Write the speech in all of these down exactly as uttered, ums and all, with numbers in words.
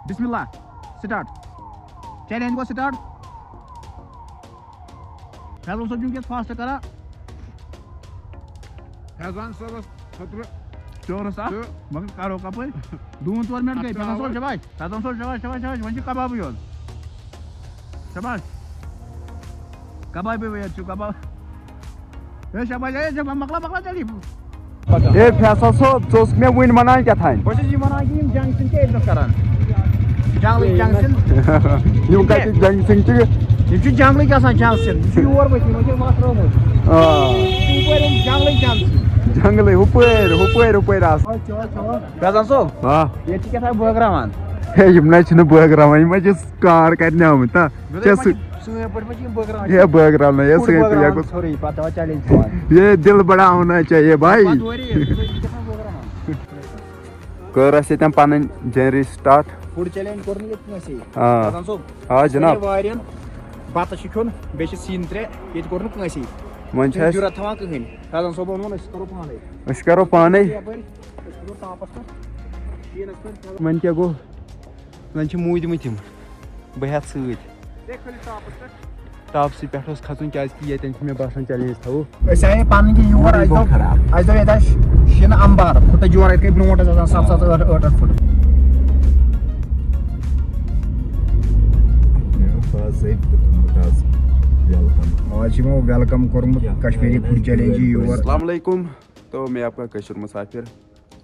بسم اللہ، start. Challenge گوٚو سٹارٹ۔ فیضان صٲب چھُ وٕنکیٚس فاسٹ کران۔ فیضان صٲبَس خٲطرٕ چورس اکھ، تہٕ مگر کرو کپٲرۍ؟ دوٗن ژور منٹ گٔے۔ اَتھ فیضان صٲب، آوُر۔ شاباش۔ فیضان صٲب، شاباش، شاباش، شاباش۔ وۄنۍ چھِ کبابٕے یوت۔ شاباش۔ کبابٕے یوت چھُ، کباب۔ ہے شاباش، ہے شاباش، مۄکلا، مۄکلا جلدی۔ ہے فیصل صٲب، ژٕ اوسُکھ مےٚ وٕنۍ وَنان کیٛاہ تام؟ بہٕ چھُس یہِ وَنان کہِ یِم جنٛگ سِنۍ چھِ عزت کران۔ جنٛگلٕکۍ جنٛگ سِنۍ۔ یِم کَتہِ جنٛگ سِنۍ چھِ؟ یِم چھِ جنٛگلٕکۍ آسان جنٛگ سِنۍ۔ یِم چھِ یور ؤتھۍ، یِمن چھِ وَتھ رٲومٕژ۔ آ۔ یِم چھِ یور یِم جنٛگلٕکۍ جنٛگ سِنۍ۔ جنٛگلٕے، ہُپٲرۍ، ہُپٲرۍ، ہُپٲرۍ آسان۔ فیضان صٲب، آ۔ ییٚتہِ چھِ کیٛاہ تام بٲگراوان۔ ہے، یِم نہ چھِنہٕ بٲگراوان، یِم حظ چھِ کار کَرنہِ آمٕتۍ، تا۔ مےٚ دوٚپ، ژےٚ یِمن سُہ چھِ سٲنۍ پٲٹھۍ ما چھِ یِم بٲگراوان؟ ہے، بٲگراوان، ہے، فُڈ سٲنۍ پٲٹھۍ بٲگراوان ہٮ۪کو۔ ژھورُے، پَتہٕ دَپان چیلنج پٮ۪وان۔ ہے، دِل بڑاوُن حظ چھےٚ، ہے، بھاے۔ پَتہٕ اورٕ یہِ، یہِ کیٛاہ تام بٲگراوان؟ کٔر اَسہِ ییٚتٮ۪ن پَنٕنۍ جٔرنی سٹارٹ۔ فُڈ چیلنج کوٚر نہٕ ییٚتہِ کٲنٛسے۔ آ۔ فیضان صٲب، آ، جناب۔ واریاہَن بَتہٕ چھِ کھیوٚن، بیٚیہِ چھِ سِنۍ ترٛےٚ، ییٚتہِ کوٚر نہٕ کٲنٛسے۔ وۄنۍ چھِ اَسہِ جُرت تھاوان کٕہٕنۍ۔ فیضان صٲبَن ووٚن، أسۍ کَرو پانَے۔ أسۍ کَرو پانَے۔ یَپٲرۍ، أسۍ کھسو ٹاپَس پٮ۪ٹھ۔ شیٖنَس پٮ۪ٹھ۔ وۄنۍ کیٛاہ گوٚو؟ زَن چھِ موٗدمٕتۍ یِم۔ بہٕ ہٮ۪تھ سۭتۍ۔ بیٚیہِ کھٲلِو ٹاپَس پٮ۪ٹھ۔ ٹاپسٕے پٮ۪ٹھ اوس کھَسُن، کیٛازِکہِ ییٚتٮ۪ن چھِ مےٚ باسان چیلنج تھاوو۔ أسۍ آیے پَنٕنۍ کِنۍ یور، اَسہِ دوٚپ، اَسہِ دوٚپ ییٚتہِ آسہِ شیٖنہٕ اَمبار، فُٹہٕ جورا یِتھ کٔنۍ برونٛٹھ ٲسۍ آسان سَتھ سَتھ ٲٹھ ٲٹھ ٲٹھ فُٹ۔ آز چھِ یِمو ویلکم کوٚرمُت کشمیری فوڈ چیلنج یور۔ السلام علیکم، تو میں آپ کا کشر مسافر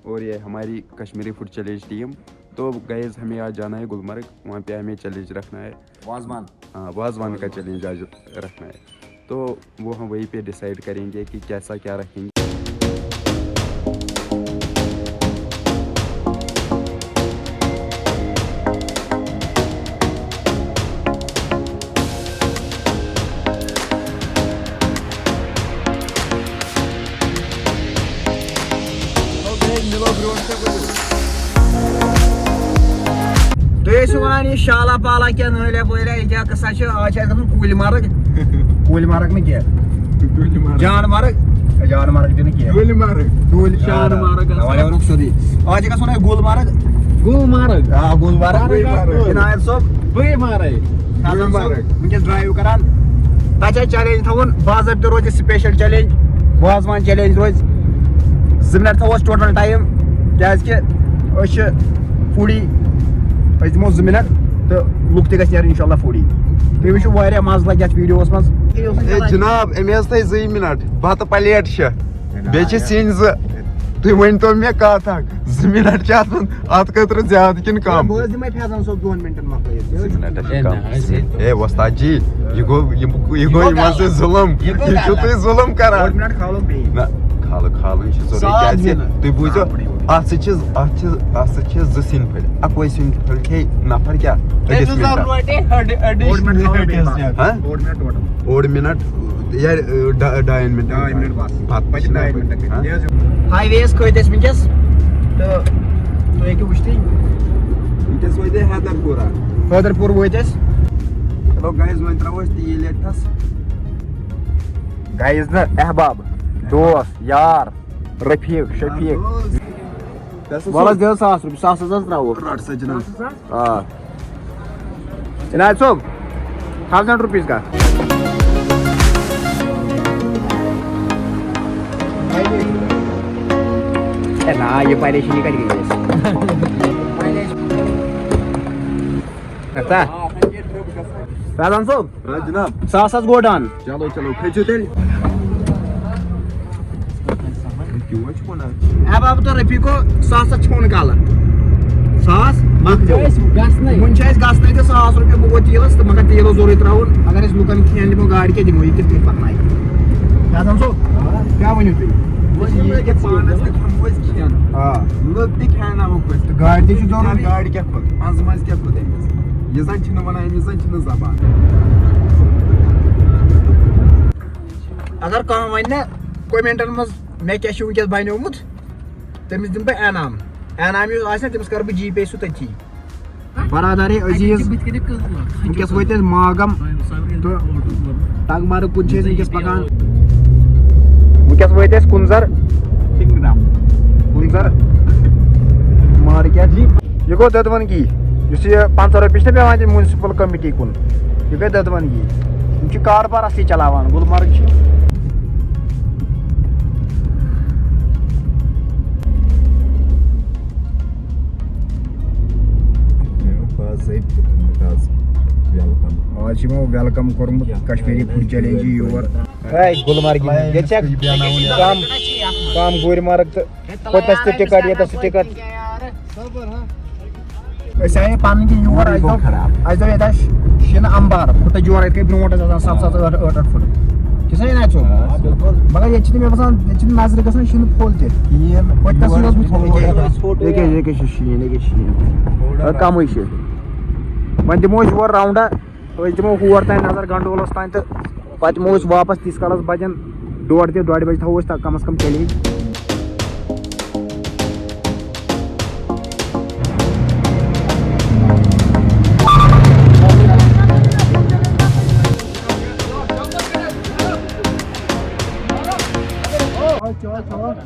اور یہ ہماری کشمیری فوڈ چیلنج ٹیم۔ تو گائز، ہمیں آج جانا ہے گلمرگ، وہاں پہ ہمیں چیلنج رکھنا ہے۔ وازوان۔ ہاں، وازوان کا چیلنج آج رکھنا ہے۔ تو وہ ہم وہیں پہ ڈیسائیڈ کریں گے کہ کیسا کیا رکھیں گے۔ تُہۍ ٲسِو وَنان، یہِ شالا پالا کیٛاہ، نٲلیا پٲلیا، یہِ کیٛاہ قٕصہ چھُ؟ آز چھُ اَسہِ گژھُن کُلۍ مرگ۔ کُلۍ مرگ نہٕ کینٛہہ۔ ٹُلۍ مرگ۔ جان مرگ۔ جان مرگ تہِ نہٕ کینٛہہ۔ ٹُلۍ مرگ۔ ٹُلۍ۔ شان مرگ گژھُن۔ وَلہٕ وَنُکھ سیوٚدُے۔ آز چھُ گژھُن اَسہِ گُلمرگ۔ گُلمرگ۔ آ، گُلمرگ۔ گُلمرگ۔ عنایت صٲب۔ بٕے مارے۔ حسن صٲب، گُلمرگ۔ وٕنکیٚس ڈرایو کران۔ تَتہِ چھُ اَسہِ چیلنج تھاوُن، باضٲبطہٕ روزِ سپیشل چیلنج، وازوان چیلنج روزِ۔ زٕ منٹ تھاوو أسۍ ٹوٹل ٹایم، کیازِ کہِ أسۍ چھِ فوڈی، أسۍ دِمو زٕ منٹ تہٕ لُکھ تہِ گژھِ نیرٕنۍ انشاءاللہ فوڈی۔ تُہۍ وٕچھِو واریاہ مَزٕ لَگہِ یَتھ ویٖڈیوَس منٛز۔ اے جناب، أمۍ حظ تھٲے زٕے منٹ، بَتہٕ پلیٹ چھےٚ، بیٚیہِ چھِ سِنۍ زٕ۔ تُہۍ ؤنۍ تو مےٚ کَتھ اَکھ، زٕ منٹ چھِ اَتھ منٛز، اَتھ خٲطرٕ زیادٕ کِنہٕ کم؟ بہٕ حظ دِمے فیضان صٲب دۄن منٹن مۄکلٲیِتھ۔ زٕ منٹ چھِ ہے، کم۔ نہ، أسۍ ہے۔ اے وۄستاد جی، یہِ گوٚو، یہِ، یہِ گوٚو یِمن سۭتۍ ظُلم۔ یہِ گوٚو یہِ چھُو غلط۔ تُہۍ ظُلم کران۔ ڈۄڈ منٹ کھالو بیٚیہِ۔ نہ، کھالہٕ، کھالٕنۍ چھِ ضروٗری، ساس کیازِ کہِ دِنہٕ۔ تُہۍ بوٗزِو، اَتھ سۭتۍ چھِ، اَتھ چھِ، اَتھ سۭتۍ چھِ زٕ سِنۍ پھٔلۍ۔ اَکوے سِنۍ پھٔلۍ کھیٚیہِ نفر کیٛاہ؟ أکِس منٹَس۔ ڈۄڈ منٹ کھالو بیٚیہِ۔ ہاں؟ ڈۄڈ منٹ ٹوٹل۔ اوٚڑ منٹ یا، ڈا-، ڈاین منٹن۔ ڈاے منٹ بس۔ پتہٕ وۄنۍ چھِ ڈاے منٹ کٔرِتھ۔ ہاں؟ یہِ حظ یہِ۔ ہاے وے یَس کھٔتۍ أسۍ وٕنکیٚس تہٕ تُہۍ ہیٚکِو وٕچھتھٕے۔ وٕنکیٚس وٲتۍ أسۍ حیدر پورہ۔ حیدر پور وٲتۍ أسۍ۔ چلو گایز، وۄنۍ ترٛاوو أسۍ تیٖل ییٚتہِ تھَس۔ گایز نہ، احباب، دوس، یار، رفیق، شفیق۔ دوس۔ وَلہٕ حظ، دِ حظ ساس رۄپیہِ، ساس حظ ترٛاوو۔ رَٹ سا جِناب۔ آ۔ عنایت صٲب، تھاوزنٛڈ روپیٖز کا۔ اے نا، یہِ پریشٲنی کَتہِ گٔے اَسہِ؟ اَتھا؟ فیضان صٲب۔ آ جناب۔ ساس حظ گوٚو ڈن۔ چلو، چلو، کھٔسِو تیٚلہِ۔ کیوں چھُ وَنان؟ اے بابا تہٕ رفیقو، ساس حظ چھُ وَنان کالہٕ۔ ساس مۄکلیو۔ چھُ اَسہِ گژھنَے۔ وٕنہِ چھُ اَسہِ گژھنَے تہٕ ساس رۄپیہِ گوٚو تیٖلَس تہٕ مگر تیٖل اوس ضروٗری ترٛاوُن۔ اگر أسۍ لُکَن کھٮ۪ن دِمو، گاڑِ کیٛاہ دِمو؟ یہِ کِتھ کٔنۍ پَکنایہِ؟ فیضان صٲب، کیٛاہ ؤنِو تُہۍ؟ وۄنۍ یہِ کہِ پانَس تہِ کھٮ۪مو أسۍ کھٮ۪ن۔ آ۔ لُکھ تہِ کھٮ۪ناوَکھ أسۍ۔ تہٕ گاڑِ تہِ چھِ ضروٗری۔ گاڑِ کیٛاہ کھوٚت؟ منٛزٕ منٛزٕ کیٛاہ کھوٚت أمِس؟ یہِ زَن چھِنہٕ وَنان، أمِس زَن چھِنہٕ زبان۔ اگر کانٛہہ وَنہِ نا کومینٹن منٛز مےٚ کیٛاہ چھُ وٕنکیٚس بنیومُت، تٔمِس دِمہٕ بہٕ انعام۔ انعام یُس آسہِ نا، تٔمِس کَرٕ بہٕ جی پے سُہ تٔتھی۔ برادر عزیز، وٕنکیٚس وٲتۍ أسۍ ماگم تہٕ ٹنٛگمرگ کُن چھِ أسۍ وٕنکیٚس پکان۔ وٕنکیٚس وٲتۍ أسۍ کُنزر، کُنزر مارکیٹ۔ یہِ گوٚو دۄدوَن کی۔ یُس یہِ پنٛژاہ رۄپیہِ چھِ نہ پٮ۪وان تِم میونسپل کمیٹی کُن، یہِ گٔے دۄدوَن یی۔ یِم چھِ کاربار اَصلی چلاوان، گُلمرگ چھِ۔ باضٲبطہٕ کوٚرمُت آز welcome۔ آز چھِ یِمو welcome کوٚرمُت کشمیری food challenge یور۔ ہے، گُلمرگہِ منٛز۔ ییٚتہِ چھا کم، کم گُرۍ مرگ تہٕ ہوٚتَس تہِ ٹکٹ، ییٚتَس تہِ ٹکٹ۔ أسۍ آیے پَنٕنۍ کِنۍ یور، اَسہِ دوٚپ، اَسہِ دوٚپ ییٚتہِ آسہِ شیٖنہٕ اَمبار، کوٗتاہ جورٕ یِتھ کٔنۍ برونٛٹھ ٲسۍ آسان سَتھ سَتھ ٲٹھ ٲٹھ ٲٹھ فُٹ۔ چھُ سا یہِ نَژیو؟ آ، بِلکُل۔ مگر ییٚتہِ چھِنہٕ مےٚ باسان، ییٚتہِ چھِنہٕ نظرِ گژھان شیٖنہٕ پھوٚل تہِ۔ کِہیٖنۍ۔ ہوٚتہِ نَس یور یہِ اوس چھُنہٕ بہٕ ییٚکیٛاہ، ییٚکیٛاہ، ییٚکیٛاہ چھِ شیٖن، ییٚکیٛاہ چھِ شیٖن۔ تھوڑا آ، کَمٕے چھِ۔ وۄنۍ دِمو أسۍ یورٕ راوُنٛڈا، أسۍ دِمو ہور تام نظر گنڈولس تام تہٕ پتہٕ دِمو أسۍ واپس تیٖتِس کالس بجن ڈوڈ تہِ، ڈوڈِ بجہِ تھاوو أسۍ تہ-، کم از کم چیلنج۔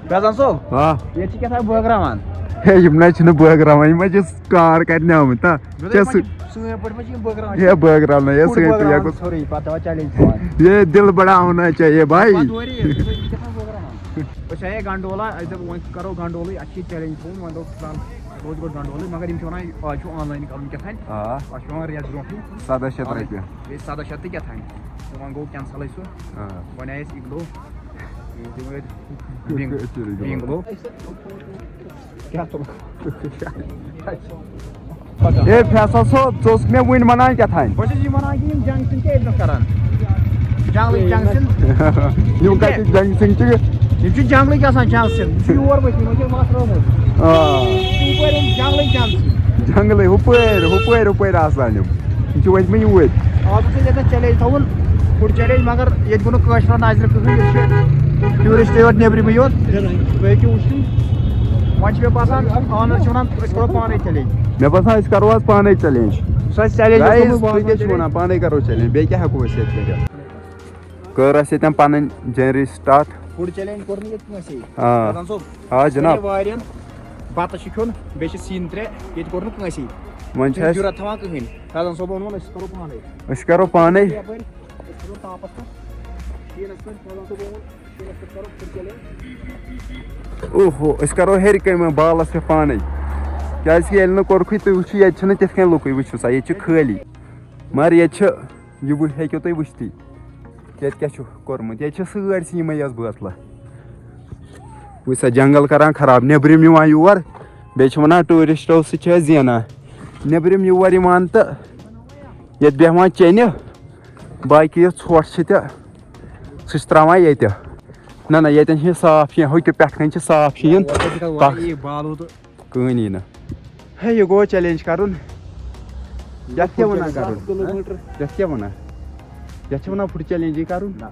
فیضان صٲب، آ۔ ییٚتہِ چھِ کیٛاہ تام بٲگراوان۔ ہے، یِم نہ حظ چھِنہٕ بٲگراوان، یِم حظ چھِ کار کرنہِ آمٕتۍ، تہ۔ مےٚ دوٚپ، ژےٚ یِمن سُہ چھِ سٲنۍ پٲٹھۍ ما چھِ یِم بٲگراوان؟ ہے، بٲگراونَے، ہے، فُڈ سٲنۍ پٲٹھۍ بٲگراوان ہٮ۪کو۔ سورُے، پَتہٕ دَپان چیلنج تھاوان۔ یہ دل بڑا ہونا چاہیے بھائی۔ پَتہٕ اورٕ یہِ، یہِ کیٛاہ تھام بٲگراوان؟ أسۍ آیے گنڈولا، اَسہِ دوٚپ وۄنۍ کَرو گنڈولٕے، اَسہِ چھِ یہِ چیلنج تھوٚومُت، وۄنۍ دوٚپ فِلحال روزِ گۄڈٕ گنڈولٕے، مگر یِم چھِ وَنان آز چھُ آن لاین کَرُن کیٛاہ تام، آ۔ اَتھ چھُ پٮ۪وان رٮ۪تھ برونٛٹھٕے۔ سَداہ شیٚتھ رۄپیہِ۔ بیٚیہِ سَداہ شیٚتھ تہٕ کیٛاہ تام، تہٕ وۄنۍ گوٚو کینسَلٕے سُہ۔ آ۔ وۄنۍ آیہِ اَسہِ اِگلو، یہِ تہِ وٲتۍ بِنٛگ-، بِنٛگلو۔ کیٛاہ تُل؟ اے فیصل صٲب، ژٕ اوسُکھ مےٚ وٕنۍ وَنان کیٛاہ تام؟ بہٕ چھُس یہِ وَنان کہِ یِم جنٛگ چھِنہٕ کیٛاہ ییٚتہِ نَس کَران؟ جنٛگلٕکۍ جنٛگ چھِنہٕ۔ یِم کَتہِ جنٛگ سِنۍ چھِ؟ یِم چھِ جنٛگلٕکۍ آسان جنٛگ سِنۍ۔ یِم چھِ یور ؤتھۍ، یِمَن چھِ مَس رٲومٕژ۔ آ۔ یِم چھِ یورٕ یِم جنٛگلٕکۍ جنٛگ سِنۍ۔ جنٛگلٕے، ہُپٲرۍ، ہُپٲرۍ، ہُپٲرۍ آسان یِم۔ یِم چھِ ؤتھۍ مٕتۍ یوٗرۍ۔ آز اوس اَسہِ ییٚتٮ۪تھ چیلنج تھاوُن، فُڈ چیلنج، مگر ییٚتہِ گوٚو نہٕ کٲشرٮ۪ن نظرِ کٕہٕنۍ، ییٚتہِ چھِ ٹیوٗرِسٹ یوت، نیٚبرِمٕے یوت۔ تُہۍ ہیٚکِو وٕچھِتھ۔ وۄنۍ چھِ مےٚ باسان، اونر چھِ وَنان، أسۍ کَرو پانَے چیلنج۔ مےٚ باسان، أسۍ کَرو آز پانَے چیلنج۔ سُہ آسہِ چیلنج گایز، اوسمُت تُہۍ کیٛاہ چھِو وَنان؟ پانَے کَرو چیلنج، بیٚیہِ کیٛاہ ہٮ۪کو أسۍ ییٚتہِ کٔرِتھ؟ کٔر اَسہِ ییٚتٮ۪ن پَنٕنۍ جٔرنی سٹارٹ۔ فُڈ چیلنج کوٚر نہٕ ییٚتہِ کٲنٛسے۔ آ۔ فیضان صٲب، آ، جناب۔ واریاہَن بَتہٕ چھُ کھیوٚن، بیٚیہِ چھِ سِنۍ ترٛےٚ، ییٚتہِ کوٚر نہٕ کٲنٛسے۔ وۄنۍ چھِ اَسہِ جُرت تھاوان کٕہٕنۍ۔ فیضان صٲبَن ووٚن، أسۍ کَرو پانَے۔ أسۍ کَرو پانَے۔ یَپٲرۍ، أسۍ کھَسو تاپَس پٮ۪ٹھ۔ شیٖنَس پٮ۪ٹھ، فیضان صٲبَن ووٚن، شیٖنَس پٮ۪ٹھ کَرو فُڈ چیلنج۔ اوہو، أسۍ کَرو ہیٚرِ کَنہِ وۄنۍ بالَس پٮ۪ٹھ پانَے۔ کیٛازِکہِ ییٚلہِ نہٕ کوٚرکھٕے، تُہۍ وٕچھِو، ییٚتہِ چھِنہٕ تِتھ کٔنۍ لُکٕے، وٕچھِو سا، ییٚتہِ چھِ خٲلی۔ مگر ییٚتہِ چھِ، یہِ وٕچھ، ہیٚکِو تُہۍ وٕچھتٕے، ییٚتہِ کیٛاہ چھُ کوٚرمُت۔ ییٚتہِ چھِ سٲرسٕے یِمَے یٲژ بٲتلہٕ۔ وٕچھ سا، جنٛگل کَران خراب، نیٚبرِم یِوان یور، بیٚیہِ چھِ وَنان ٹوٗرِسٹو سۭتۍ چھِ أسۍ زینان۔ نیٚبرِم یور یِوان تہٕ ییٚتہِ بیٚہوان چیٚنہِ، باقٕے یہِ ژھۄٹھ چھِ تہِ، سُہ چھِ ترٛاوان ییٚتہِ۔ نہ، نہ، ییٚتٮ۪ن چھِ صاف شیٖن، ہُہ تہِ پٮ۪ٹھٕ کَنۍ چھِ صاف شیٖن۔ پَکھ۔ یی بالو تہٕ کٕہٕنۍ یی نہٕ۔ ہے، یہِ گوٚو چیلنج کَرُن۔ یَتھ کیٛاہ وَنان کَرُن؟ Kilometre. یَتھ کیٛاہ وَنان؟ یَتھ چھِ وَنان فُڈ چیلنجی کَرُن۔ نہ۔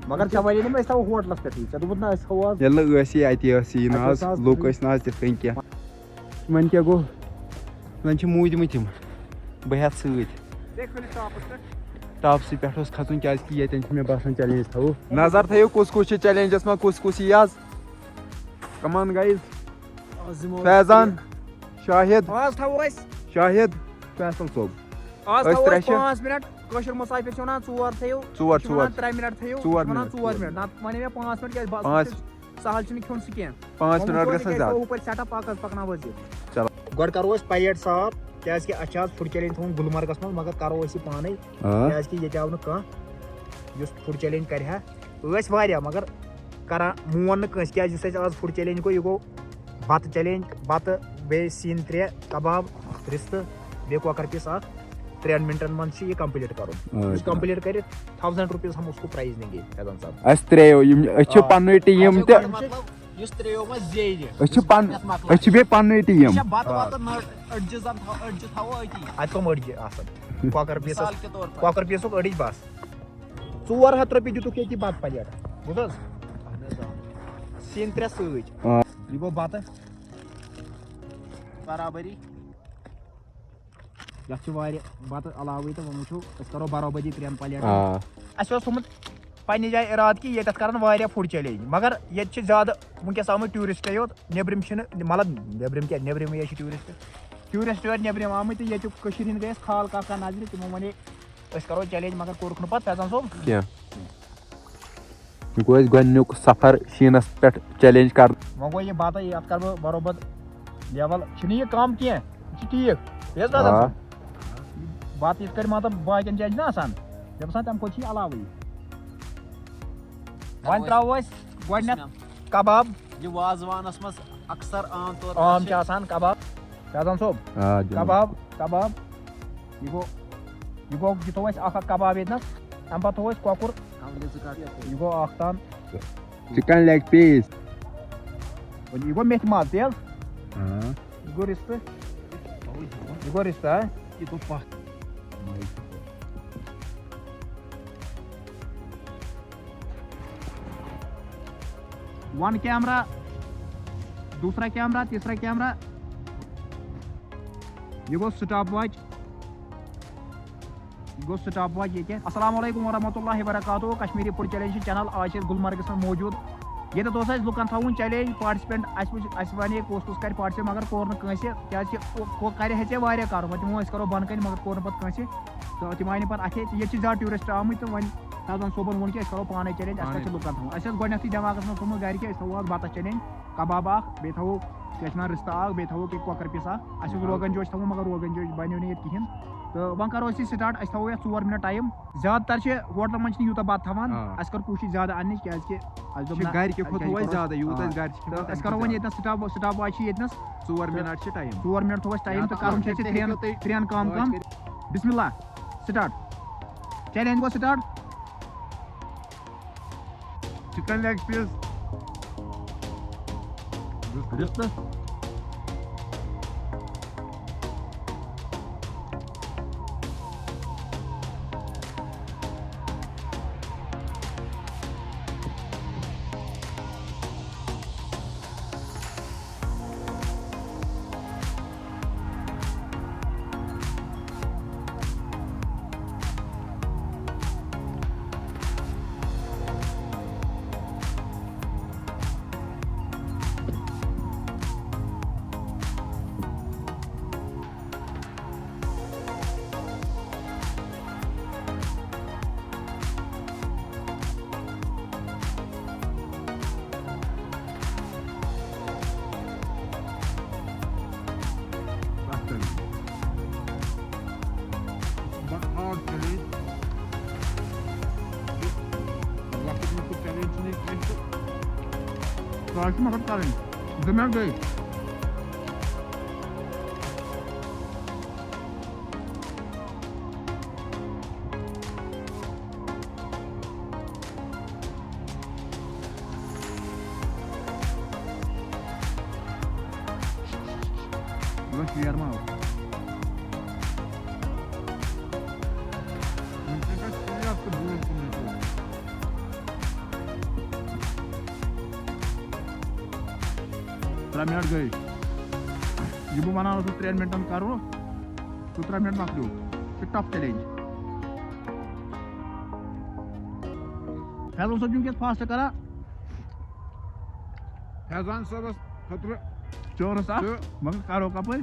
مگر ژےٚ وَنے نہٕ مےٚ، أسۍ تھاوو ہوٹلَس پٮ۪ٹھٕے۔ ژےٚ دوٚپُتھ نہ، أسۍ تھاوو آز۔ ییٚلہِ نہٕ ٲسی اَتی ٲسی نہٕ اَتہِ آز، ٲسۍ آز لُکھ ٲسۍ نہٕ آز تِتھ کٔنۍ کینٛہہ۔ وۄنۍ کیٛاہ گوٚو؟ زَن چھِ موٗدمٕتۍ یِم۔ بہٕ ہٮ۪تھ سۭتۍ۔ بیٚیہِ کھٲلِو ٹاپَس پٮ۪ٹھ۔ ٹاپسٕے پٮ۪ٹھ اوس کھَسُن، کیٛازِکہِ ییٚتٮ۪ن چھِ مےٚ باسان چیلنج تھاوو۔ نظر تھٲیِو کُس کُس چھُ چیلنجَس منٛز، کُس کُس یی آز۔ Come on guys۔ آز دِمو أسۍ فیضان، شاہد۔ آز تھاوو أسۍ۔ شاہد، فیصل صٲب۔ آز أسۍ تھاوو ترٛےٚ أسۍ چھِ۔ پانٛژھ منٹ۔ کٲشِر مُسافِر چھِ وَنان ژور تھٲیِو۔ ژور، یہِ چھِ وَنان ژور۔ ترٛےٚ منٹ تھٲیِو۔ ژور یہِ چھِ وَنان منٹ۔ ژور منٹ۔ نَتہٕ وَنے مےٚ پانٛژھ منٹ کیٛازِ بَس۔ پانٛژھ۔ سہل چھُنہٕ کھیوٚن سُہ کینٛہہ۔ پانٛژھ وۄنۍ منٹ وٕچھو گژھن أسۍ زیادٕ۔ ہُپٲرۍ سیٹ اپ پَکان پَکناوو أسۍ یہِ۔ چلو۔ گۄڈٕ کَرو أسۍ پلیٹ صاف، کیٛازِکہِ اَسہِ چھِ آز فُڈ چیلنج تھوٚومُت گُلمرگَس منٛز، مگر کَرو أسۍ یہِ پانَے۔ آ۔ کیٛازِکہِ ییٚتہِ آو نہٕ کانٛہہ یُس فُڈ چیلنج کَرِ ہا۔ ٲسۍ واریاہ، مگر کَران مون نہٕ کٲنٛسہِ، کیٛازِ یُس اَسہِ آز فُڈ چیلنج گوٚو، یہِ گوٚو بَتہٕ چیلنج، بَتہٕ، بیٚیہِ سِنۍ ترٛےٚ، کَباب، رِستہٕ، بیٚیہِ کۄکَر پیٖس اَکھ۔ ترٛٮ۪ن مِنٹَن منٛز چھُ یہِ کمپلیٖٹ کَرُن۔ آ، یُس جِناب۔ کمپلیٖٹ کَرِ، تھاوزنٛڈ روپیٖز ہم اس کو پرائز دیں گے، فیضان صاحب۔ اَسہِ ترٛیو یِم، أسۍ چھِ آ۔ پَننُے ٹیٖم اَسہِ تہِ۔ کوٚر مطلب، یُس ترٛیو منٛز زیٖنہِ۔ أسۍ چھِ پَن-، یَتھ مۄکلاو۔ أسۍ چھِ بیٚیہِ پَننُے ٹیٖم۔ یہِ چھا بَتہٕ آ۔ وَتہٕ نٔر أڈجہِ زَن تھاو-، أڈجہِ تھاوو أتی۔ اَتہِ کٕم أڈجہِ آسَن؟ کۄکَر پیٖسَس، مِثال کے طور پر۔ کۄکَر پیٖسُک أڈِج بَس۔ ژور ہَتھ رۄپیہِ دِتُکھ ییٚتی بَتہٕ پَلیٹ۔ بوٗز حظ؟ اَہَن حظ، آ۔ سِنۍ ترٛےٚ سۭتۍ۔ آ۔ یہِ گوٚو بَتہٕ۔ برابری۔ یَتھ چھِ واریاہ بَتہٕ علاوٕے تہٕ وۄنۍ وٕچھو، أسۍ کَرو برابری ترٛٮ۪ن پَلیٹَن۔ آ۔ اَسہِ اوس تھوٚمُت پنٛنہِ جایہِ اِرادٕ کہِ ییٚتٮ۪تھ کَرَن واریاہ فُڈ چیلنج، مگر ییٚتہِ چھِ زیادٕ وٕنکٮ۪س آمٕتۍ ٹوٗرِسٹَے یوت، نیٚبرِم چھِنہٕ، مطلب، نیٚبرِم کیٛاہ، نیٚبرِمٕے چھِ ٹوٗرِسٹ۔ ٹوٗرِسٹ یور نیٚبرِم آمٕتۍ تہٕ ییٚتیُک کٔشیٖرِ ہِنٛدۍ گٔے اَسہِ خال کانٛہہ کانٛہہ نظرِ، تِمو وَنے أسۍ کَرو چیلنج، مگر کوٚرُکھ نہٕ پَتہٕ فیضان صٲب۔ کینٛہہ۔ یہِ گوٚو اَسہِ گۄڈٕنیُک سفر شیٖنَس پٮ۪ٹھ چیلنج کَرنہٕ۔ وۄنۍ گوٚو یہِ بَتہٕ، یَتھ کَرٕ بہٕ برابر لیول، چھِنہٕ یہِ کَم کینٛہہ، یہِ چھِ ٹھیٖک۔ تیز فیضان آ۔ صٲب، بَتہٕ یِتھ کٲٹھۍ مطلب باقیَن جایَن چھِنہ آسان، مےٚ باسان تَمہِ کھۄتہٕ چھِ یہِ علاوٕے۔ وۄنۍ ترٛاوو أسۍ گۄڈٕنٮ۪تھ کباب۔ یہِ وازوانس منٛز اکثر عام طور عام چھِ آسان کباب۔ فیضان صٲب، آ، جِناب۔ کباب، کباب۔ یہِ گوٚو، یہِ گوٚو، یہِ تھوٚو اَسہِ اکھ اکھ کباب ییٚتہِ نَس۔ اَمہِ پَتہٕ تھوٚو اَسہِ کۄکُر۔ یہِ گوٚو اکھ تام۔ چکن لیگ پیٖس۔ یہِ گوٚو میتھِ ماز تیز۔ آ۔ یہِ گوٚو رِستہٕ۔ یہِ گوٚو رِستہٕ، ہا؟ یہِ گوٚو پتھ۔ ون کیمرہ، دوسرا کیمرہ، تیسرا کیمرہ۔ یہِ گوٚو سٹاپ واچ۔ یہِ گوٚو سٹاپ واچ ییٚتہِ۔ السلام علیکم ورحمۃ اللہ وبرکاتہ۔ کشمیری فوڈ چیلنج چھِ چینل۔ آز چھِ أسۍ گلمرگس منٛز موجود۔ ییٚتٮ۪تھ اوس اَسہِ لُکن تھاوُن چیلنج، پارٹسپینٹ۔ اَسہِ وٕچھ، اَسہِ وَنے کُس کُس کرِ پارٹسپینٹ، مگر کوٚر نہٕ کٲنٛسہِ، کیازِ کہِ کوٚ-، کوٚر، کرِ ہے ژےٚ واریاہ کَرُن، وۄنۍ دِمو أسۍ، کَرو بۄنہٕ کَنہِ، مگر کوٚر نہٕ پَتہٕ کٲنٛسہِ۔ تہٕ تِم آیہِ نہٕ پَتہٕ اَتھِ۔ تہٕ ییٚتہِ چھِ زیادٕ ٹوٗرِسٹ آمٕتۍ، تہٕ وۄنۍ فیضان صٲبَن ووٚن کہِ أسۍ کَرو پانَے چیلنج، اَسہِ کَتہِ چھِ لُکَن تھاوُن۔ اَسہِ ٲس گۄڈٕنٮ۪تھٕے دٮ۪ماغَس منٛز تھوٚمُت گَرِ کہِ أسۍ تھاوو اَتھ بَتَس چیلنج، کَباب اَکھ، بیٚیہِ تھاوو کیٛاہ چھِ وَنان، رِستہٕ اَکھ، بیٚیہِ تھاوو کہِ کۄکَر پیٖس اَکھ۔ اَسہِ اوس روغن جوش تھاوُن، مگر روغن جوش بَنیو نہٕ ییٚتہِ کِہیٖنۍ۔ تہٕ وۄنۍ کَرو أسۍ یہِ سٹاٹ، اَسہِ تھاوو یَتھ ژور مِنَٹ ٹایم۔ زیادٕ تَر چھِ ہوٹلَن منٛز چھِنہٕ یوٗتاہ بَتہٕ تھاوان۔ آ۔ اَسہِ کٔر کوٗشِش زیادٕ اَننٕچ، کیٛازِکہِ اَسہِ دوٚپ چھِ نہ، گرِ کہِ کھۄتہٕ گرِ تھوٚو اَسہِ کھۄتہٕ، زیادٕ، یوٗتاہ آ۔ أسۍ گرِ چھِ کھٮ۪وان، تہٕ أسۍ تَمہِ کَرو کھۄتہٕ وۄنۍ زیادٕ۔ ییٚتہِ نَس سٹاپ، سٹاپ واچ چھِ ییٚتہِ نَس۔ ژور مِنٹ چھِ ٹایم۔ ژور مِنٹ تھوٚو اَسہِ ٹایم، یا تہٕ تہٕ کَرُن چھِ پانٛژھ اَسہِ مِنٹ ترٛٮ۪ن، ہیٚکِو تُہۍ ترٛٮ۪ن کٲم کٲم۔ پانٛژھ بسم اللہ، سٹاٹ۔ چکن لیگ پیٖس۔ رِستہٕ۔ تۄہہِ چھِ مگر کَرٕنۍ۔ زٕ مِنٹ گٔے۔ یہِ گوٚو شیر ما اوس؟ وٕنکٮ۪ن چھُ شیر تہٕ بوٗٹ کُنُے زوٚن۔ ترٛےٚ مِنٹ گٔے۔ یہِ بہٕ وَنان اوسُس ترٛٮ۪ن مِنٹَن کَرو، تہٕ ترٛےٚ مِنٹ مۄکلیو۔ یہِ چھُ ٹَف چیلنج۔ فیضان صٲب چھُ وٕنکٮ۪س فاسٹ کَران۔ فیضان صٲبس خٲطرٕ چورس اکھ، تہٕ مگر کرو کپٲرۍ؟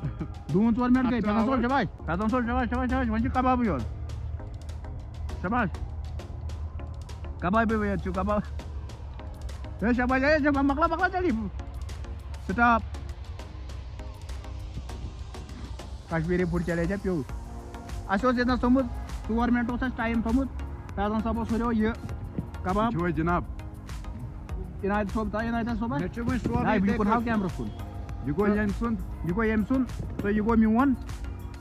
دوٗن ژور منٹ گٔے، فیضان صٲب شاباش، فیضان صٲب شاباش، شاباش، شاباش، وۄنۍ چھِ کبابٕے یوت۔ شاباش۔ کبابٕے یوت چھُ، کباب۔ ہے شاباش، ہے شاباش، مۄکلا، مۄکلا جلدی۔ سٹاپ۔ کشمیٖری فُڈ چیلنج ہے پیوٚو۔ اَسہِ اوس ییٚتنَس تھوٚمُت، ژور منٹ اوس اَسہِ ٹایم تھوٚمُت۔ فیضان صٲب اوس ہُریو یہِ کباب۔ چھُوے جناب؟ عنایت صٲب، تۄہہِ عنایت صٲب ہا؟ مےٚ چھُ وۄنۍ سورُے نہ، یہِ تٔتھۍ کُن ہاو منٛز۔ کیمرَس کُن۔ یہِ گوٚو ییٚمہِ سُنٛد۔ یہِ گوٚو ییٚمہِ سُنٛد، تہٕ یہِ گوٚو میون۔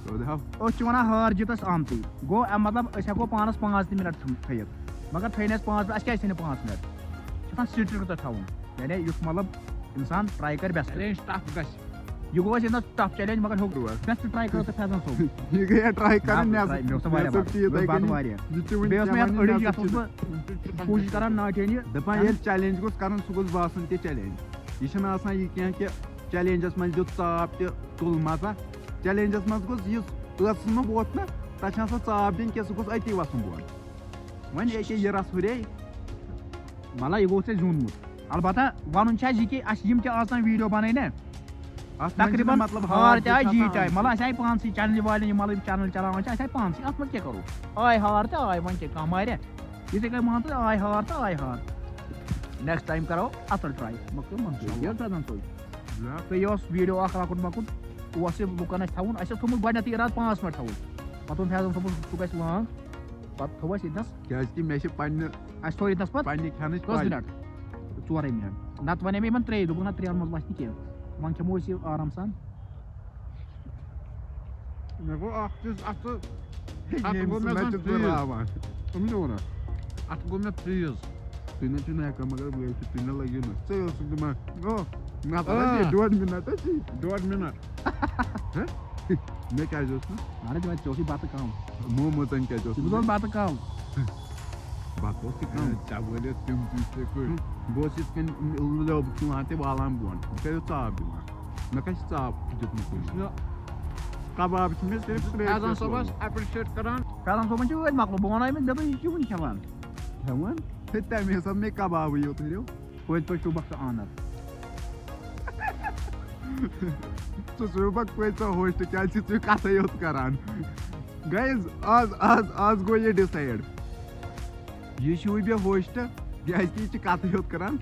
سیوٚد ہاو۔ أسۍ چھِ وَنان ہار جِتَس آمتُے۔ گوٚو، اَ، مطلب، أسۍ ہٮ۪کو پانَس پانٛژھ تہِ مِنَٹ تھٲ-، تھٲیِتھ۔ مگر تھٲے نہٕ اَسہِ پانٛژھ مِنَٹ۔ اَسہِ کیٛازِ تھٲے نہٕ پانٛژھ مِنَٹ؟ چھِ آسان سٹرٛکٹ تھاوُن۔ یعنی یُتھ، مطلب، اِنسان ٹرٛاے کَرِ بیسٹ۔ چیلنج ٹف گژھِ۔ یہِ گوٚو اَسہِ ییٚتہِ نَس ٹف چیلنج، مگر ہیوٚک بیسٹ ٹرٛاے کٔر تہٕ فیضان صٲب۔ یہِ گٔے ٹرٛاے کَرٕنۍ نہ، نیٚصٕف۔ ٹرٛاے، مےٚ اوس نہٕ واریاہ نیٚصٕف باسان۔ چھِ یِتھَے مےٚ اوس باسان کٔنی۔ واریاہ۔ یہِ تہِ وٕنہِ بیٚیہِ اوس مےٚ یَتھ کیٛاہ أڑِج، وَنہِ یَتھ اوسُس بہٕ کوٗشِش کَران نا چینج۔ دَپان ییٚلہِ چیلنج گوٚژھ کَرُن، سُہ گوٚژھ باسُن تہِ چیلنج۔ یہِ چھُنہٕ آسان یہِ کینٛہہ کہِ چیلنجَس منٛز دیُت ژاپ تہِ تُل مَزٕ۔ چیلنجَس منٛز گوٚژھ یُس ٲسَس منٛز ووت نہ، تَتھ چھُنہٕ آسان ژاپ دِنۍ کینٛہہ، سُہ گوٚژھ أتی وَسُن بۄن۔ وۄنۍ ییٚکیٛاہ یہِ رَس ہُرے۔ مطلب، یہِ گوٚو ژےٚ زیوٗنمُت۔ البتہ وَنُن چھُ اَسہِ یہِ کہِ اَسہِ یِم تہِ آز تام ویٖڈیو بَنٲے نہ، اَتھ منٛز چھُنہٕ تقریباً مطلب ہار ہار تہِ تہِ آیہِ چھُ جی آسان ٹایم۔ مطلب، اَسہِ آیہِ پانسٕے، چینلہِ والٮ۪ن، یِم مطلب چینل چلاوان چھِ، اَسہِ آیہِ پانسٕے۔ اَتھ منٛز کیٛاہ کَرو؟ آے ہار تہٕ آے، وۄنۍ کیٛاہ کانٛہہ ماریا؟ یِتھَے کٔنۍ مان ژٕ، آے ہار تہٕ آے ہار۔ نیکسٹ ٹایم کَرو اَصٕل ٹراے۔ مۄکلیو منصوٗبہٕ۔ انشاءاللہ۔ یہِ حظ فیضان صٲب۔ جناب۔ تہٕ یہِ اوس ویٖڈیو اَکھ لۄکُٹ مۄکُٹ، اوس یہِ لُکَن اَسہِ تھاوُن۔ اَسہِ اوس تھوٚمُت گۄڈٕنٮ۪تھٕے اِرادٕ پانٛژھ مِنٹ تھاوُن۔ پَتہٕ ووٚن فیضان صٲبَن، "ژٕ گژھِ لانٛگ۔" پَتہٕ تھوٚو اَسہِ ییٚتنَس۔ کیٛازِکہِ مےٚ چھِ پنٛنہِ اَسہِ تھوٚو ییٚتنَس پَتہٕ پنٛنہِ کھٮ۪نٕچ کٔژ پَے۔ مِنٹ؟ ژورَے مِنٹ۔ نَتہٕ وَنے مےٚ یِمَن ترٛیٚیہِ، دوٚپُکھ، "نہ، ترٛٮ۪ن منٛز وَسہِ نہٕ کینٛہہ۔ وۄنۍ کھٮ۪مو أسۍ یہِ آرام سان۔" مےٚ گوٚو اَکھ چیٖز اَتھٕ، ہے، اَتھٕ ییٚمہِ گوٚو مےٚ سۭتۍ زَن چھُس بہٕ freeze۔ راوان۔ تِم چھِ وَنان، اَتھٕ گوٚو مےٚ freeze۔ تُہۍ نہ چھِو نہٕ ہٮ۪کان، مگر وۄنۍ چھِ تُہۍ نہ لٔگِو نہٕ۔ ژٕ ٲسٕکھ دَپان، "او، نَتہٕ آ۔ رَٹہِ ڈۄڈ مِنَٹ حظ چھِ۔" ڈۄڈ مِنَٹ۔ ہہ؟ مےٚ کیٛازِ اوس نہٕ؟ اَہَن حظ، وۄنۍ ژےٚ اوسُے بَتہٕ کَم۔ موموزَن کیٛازِ اوس ژےٚ اوس نہٕ؟ بَتہٕ کَم۔ بَتہٕ اوس تہِ کَم۔ ہے، ژےٚ وٲلِتھ تِم تہِ یِتھَے پٲٹھۍ۔ بہٕ اوسُس یِتھ کٔنۍ لٔب تُلان تہٕ والان بۄن۔ بہٕ کیٛازِ اوس ژاپھ دِوان؟ مےٚ کَتہِ چھِ ژاپھ دیُتمُت کُنہِ؟ یُس مےٚ کَباب چھِ مےٚ صرف ترٛیش فیضان سۭتۍ صٲبَس لوگمُت۔ Appreciate کَران۔ فیضان صٲبَن چھِ ٲدۍ مۄکلو، بہٕ وَنان أمِس، مےٚ دوٚپ، یہِ کیٛاہ وٕنہِ کھٮ۪وان؟ کھٮ۪وان؟ ہے، تَمہِ حساب مےٚ کَبابٕے یوت ہُریو۔ پٔتۍ پٲٹھۍ چھُو بَخت آنَر۔ ژٕ چھُکھ بَخت پٔتۍ ژٕ ہوسٹ، کیٛازِ چھِ ژٕ کَتھٕے یوت کَران؟ Guys، آز، آز، آز گوٚو یہِ decide۔ یہِ چھُے بیٚیہِ ہوسٹ، کیٛازِ کہِ یہِ چھِ کَتھٕے یوت کَران۔